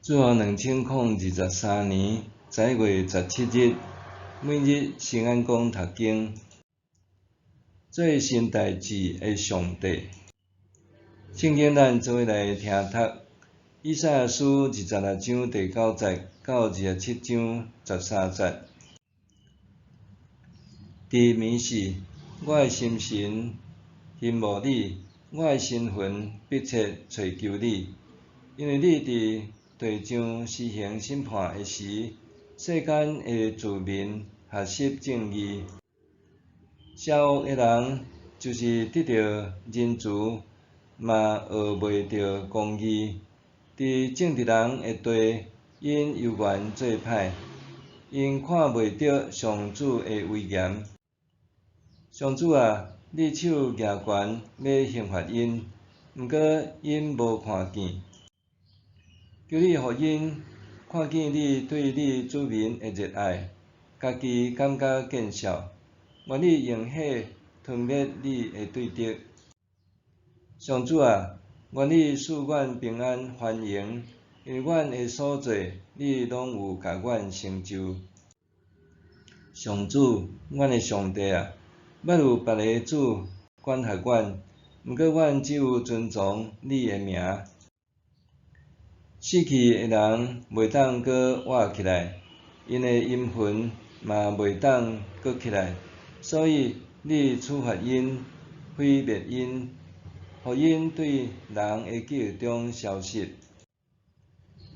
主後2023年11月17日，每日聖安講讀經，做新代誌的上帝。聖經咱做伙來聽讀，以賽亞書26章第9節到27章13節。佇暝時，我的心神欣慕你，我的神魂迫切揣求你，因為你佇地上施行審判的時，世間的子民學習正義。邪惡的人就是得著仁慈，嘛學袂著公義。佇正直人的地，𪜶猶原做歹，𪜶看袂著上主的威嚴。上主啊，你手舉懸欲刑罰𪜶，毋過𪜶無看見。求你予𪜶看見你對你子民的熱愛，家己感覺見笑。願你用火吞滅你的對敵。上主啊，願你賜阮平安繁榮，因為阮的所做，你攏有共阮成就。上主，阮的上帝啊，捌有別个主管轄阮，毋過阮只有尊崇你的名。死去的人袂當閣活起來，𪜶的陰魂嘛袂當閣起來，所以你處罰𪜶，毀滅𪜶，予𪜶對人的記憶中消失。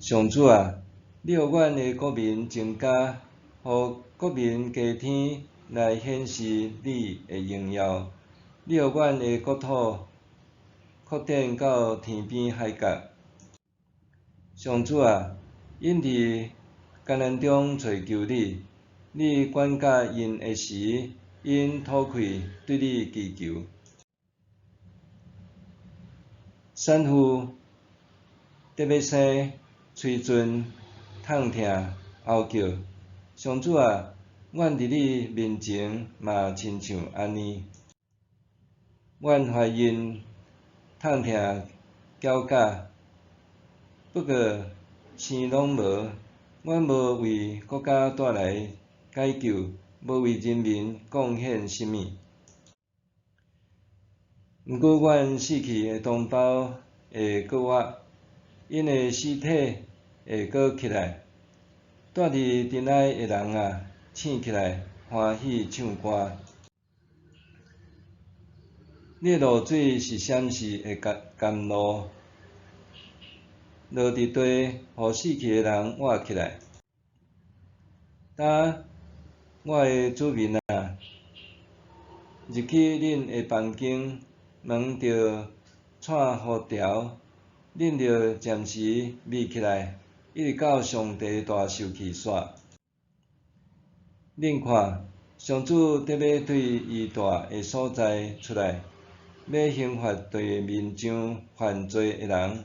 上主啊，你予阮的國民增加，予國民加添來顯示你的榮耀。你予阮的國土擴展到天邊海角。上主啊，𪜶佇艱難中揣求你，你管教𪜶的時，𪜶吐氣對你祈求。產婦得欲生，催盡痛疼嗷叫。上主啊，阮佇你面前嘛親像按呢。阮懷孕痛疼絞絞，不過生攏無。阮無為國家帶來解救，無為人民貢獻啥物。毋過阮死去的同胞會閣活，𪜶的屍體會閣起來。住佇塵埃的人啊，醒起來，歡喜唱歌。你的露水是啥時會乾落？落佇地，予死去的人活起來。今我的子民啊，入去恁的房間，門著掣予牢，恁著暫時覕起來，一直到上帝大受氣煞。恁看，上主得欲對伊住的所在出來，欲刑罰地面上犯罪的人。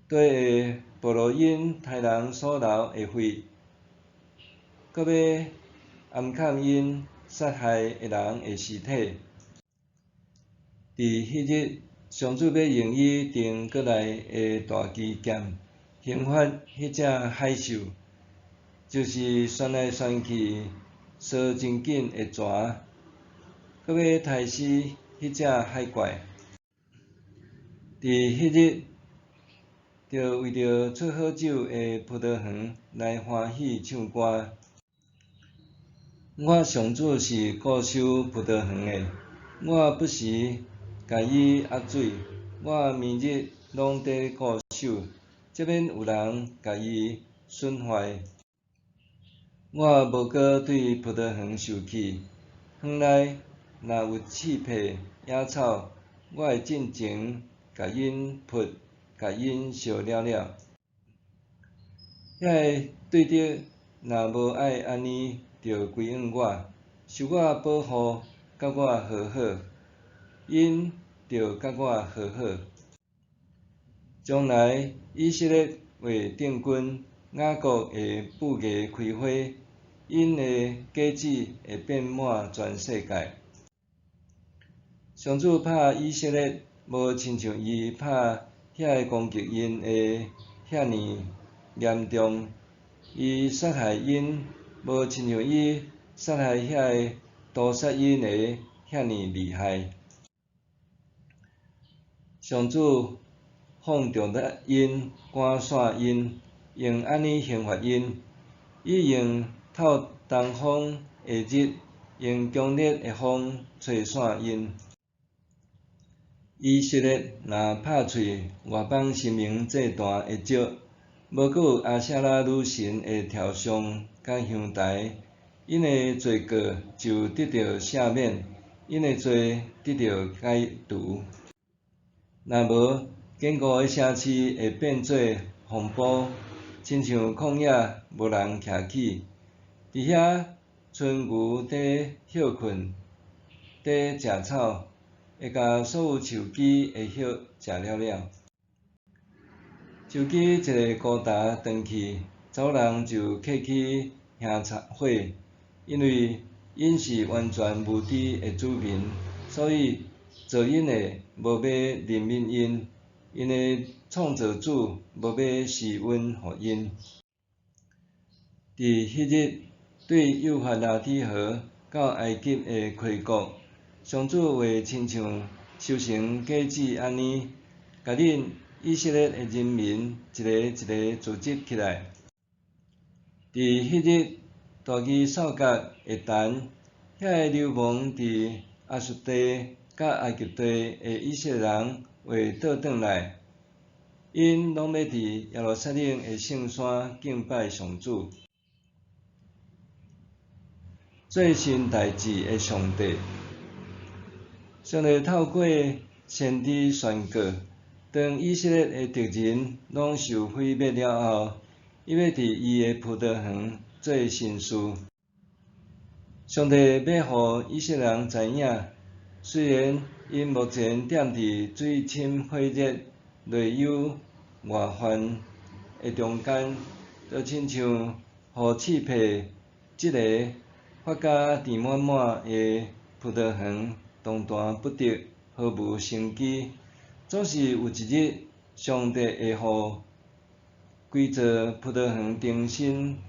地會暴露𪜶刣人所流的血，閣欲掩崁𪜶殺害的人的屍體。佇彼日，上主欲用伊定國內的大支劍，刑罰彼隻海獸，就是旋來旋去、踅真緊的蛇，閣欲刣死彼隻海怪。佇彼日，著為著出好酒的葡萄園來歡喜唱歌。我上主是顧守葡萄園的，我不時共伊壓水，我暝日攏佇顧守，才免有人共伊損壞。我無閣對葡萄園受氣，園內若有刺柏、野草，我會進前共𪜶伐，共𪜶燒了了。遐个對敵若無愛按呢，就歸向我，受我保護，佮我和好，𪜶就佮我和好。將來以色列會定根，雅各會布芽開花，𪜶的果子會遍滿全世界。上主拍以色列，無親像伊拍遐个攻擊𪜶的遐爾嚴重，伊殺害𪜶，無親像伊殺害遐個屠殺𪜶的遐爾厲害。上主放著𪜶，趕散𪜶，用按呢刑罰𪜶，伊用透東風的日，用強烈的風吹散𪜶。以色列若拍碎外邦神明祭壇的石，無閣有阿舍拉女神的雕像佮香台，𪜶的罪過就得著赦免，𪜶的罪得著解除。若無，堅固的城市會變做荒埔，親像曠野無人徛起。佇遐，鰆牛佇歇睏，佇食草，會共所有樹枝的葉食了了。樹枝一个孤焦斷去，查某人就客去燃火，因為𪜶是完全無知的子民，所以造𪜶的無欲憐憫𪜶，𪜶的創造主無欲施恩予𪜶。佇彼日，對幼發拉底河到埃及的溪谷，上主話親像修成果子按呢，共恁以色列的人民一个一个組織起來。佇彼日，大支掃角會彈，遐个流亡佇亞述地佮埃及地的以色列人會倒轉來，𪜶攏欲佇耶路撒冷的聖山敬拜上主。做新代誌的上帝，上帝透過先知宣告，當以色列的敵人攏受毀滅了後，伊欲佇伊的葡萄園做新事。上帝欲予以色列人知影，雖然𪜶目前踮佇水深火熱、內憂外患的中間，就親像予刺柏這个發甲甜滿滿的葡萄園動彈不得，毫無生機。總是有一日，上帝會予規座葡萄園重新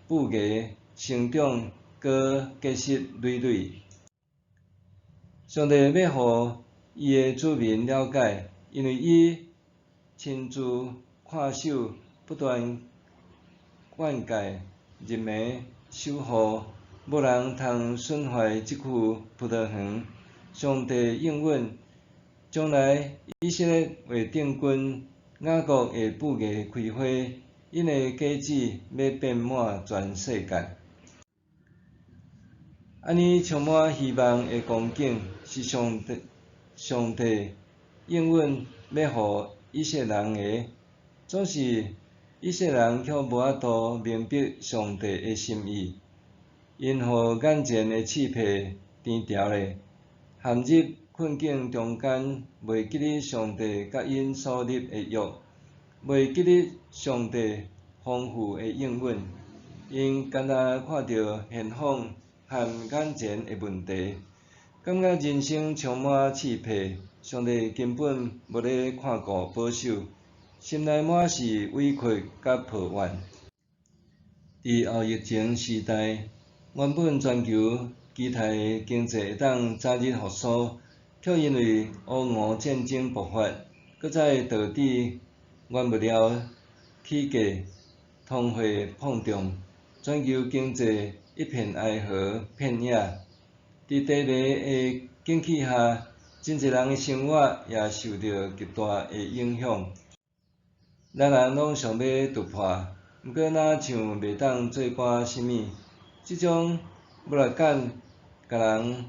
布芽生長，閣結實累累。上帝欲予伊的子民了解，因為伊親自看守，不斷灌溉、日暝守護，無人通損壞這區葡萄園。上帝應允，將來以色列會定根，雅各會布芽開花，𪜶的果子欲遍滿全世界。按呢充滿希望的光景，是上帝上帝應允欲予以色列人的，總是以色列人卻無法度明白上帝的心意，𪜶予眼前的刺柏纏牢咧，陷入困境中間，袂記得上帝佮𪜶所立的約，袂記得上帝豐富的應允，𪜶干焦看著現況和眼前的問題，感覺人生充滿刺柏，上帝根本無咧看顧保守，心內滿是委屈佮抱怨。佇後疫情時代，原本全球期待經濟會當早日復甦，卻因為烏俄戰爭爆發，閣再導致原物料起價、通貨膨脹，全球經濟一片哀嚎遍野。佇低迷的景氣下，真濟人的生活也受著極大的影響。咱人攏想欲突破，毋過若像袂當做寡啥物，這種無力感，共人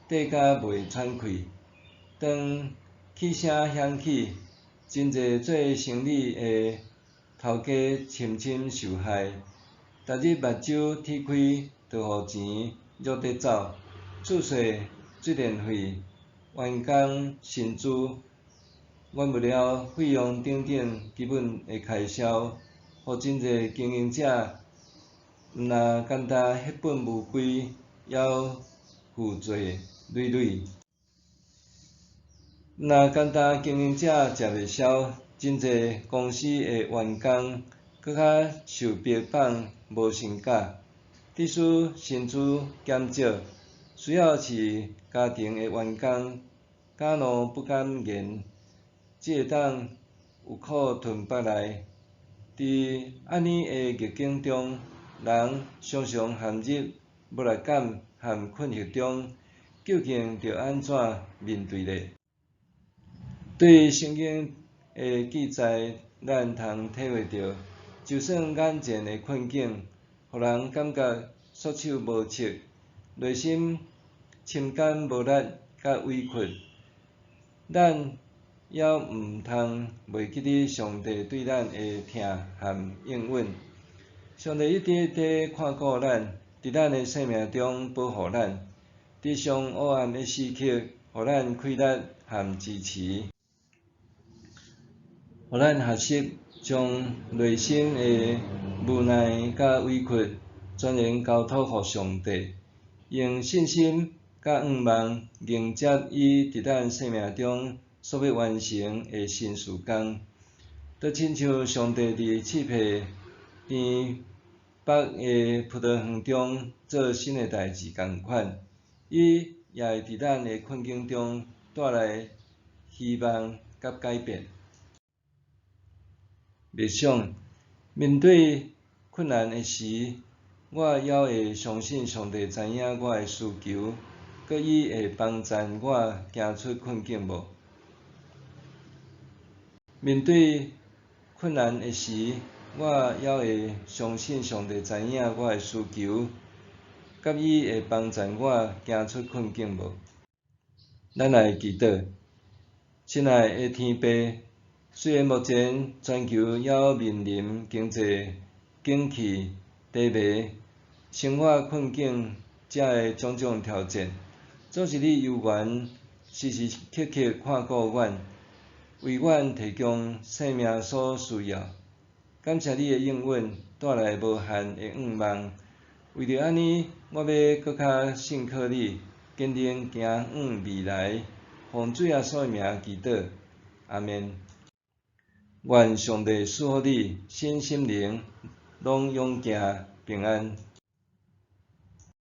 綴甲袂喘氣。當氣聲響起，真濟做生理的頭家深深受害，逐日目睭鐵開，就予錢掠佇走，厝稅、水電費、員工薪資、原物料費用等等基本的開銷，予真濟經營者毋若簡單血本無歸，猶負債累累。毋若簡單經營者食袂消，真濟公司的員工閣較受逼放無薪假，致使薪資減少，需要飼家庭的員工敢怒不敢言，只會當有苦吞腹內。佇按呢的逆境中，人常常陷入無力感和困惑中，究竟著按怎面對咧？對聖經的記載，咱通體會著，就算眼前的困境，予人感覺束手無策，內心深感無力佮委屈，咱猶毋通袂記得上帝對咱的疼和應允。上帝一直佇看顧咱，佇咱的生命中保護咱，佇上黑暗的時刻，予咱氣力和支持，予咱學習將內心的無奈佮委屈，全然交託予上帝，用信心佮向望迎接伊佇咱生命中所欲完成的新事工。就親像上帝佇賜被甜北的葡萄園中做新的代誌仝款，伊也會佇咱的困境中帶來希望佮改變。默想，面對困難的時，我猶會相信上帝知影我的需求，閣伊會幫贊我行出困境無？面對困難的時，我猶會相信上帝知影我的需求，佮伊會幫贊我行出困境無？咱來祈禱，親愛的天父，雖然目前全球猶面臨經濟景氣低迷、生活困境遮的種種挑戰，總是你猶原時時刻刻看顧阮，為阮提供生命所需要。感謝你的應允，帶來無限的向望。為著按呢，我欲閣較信靠你，堅定行向未來。奉主耶穌的名祈禱，阿們。願上帝賜福你，身心靈攏勇健平安。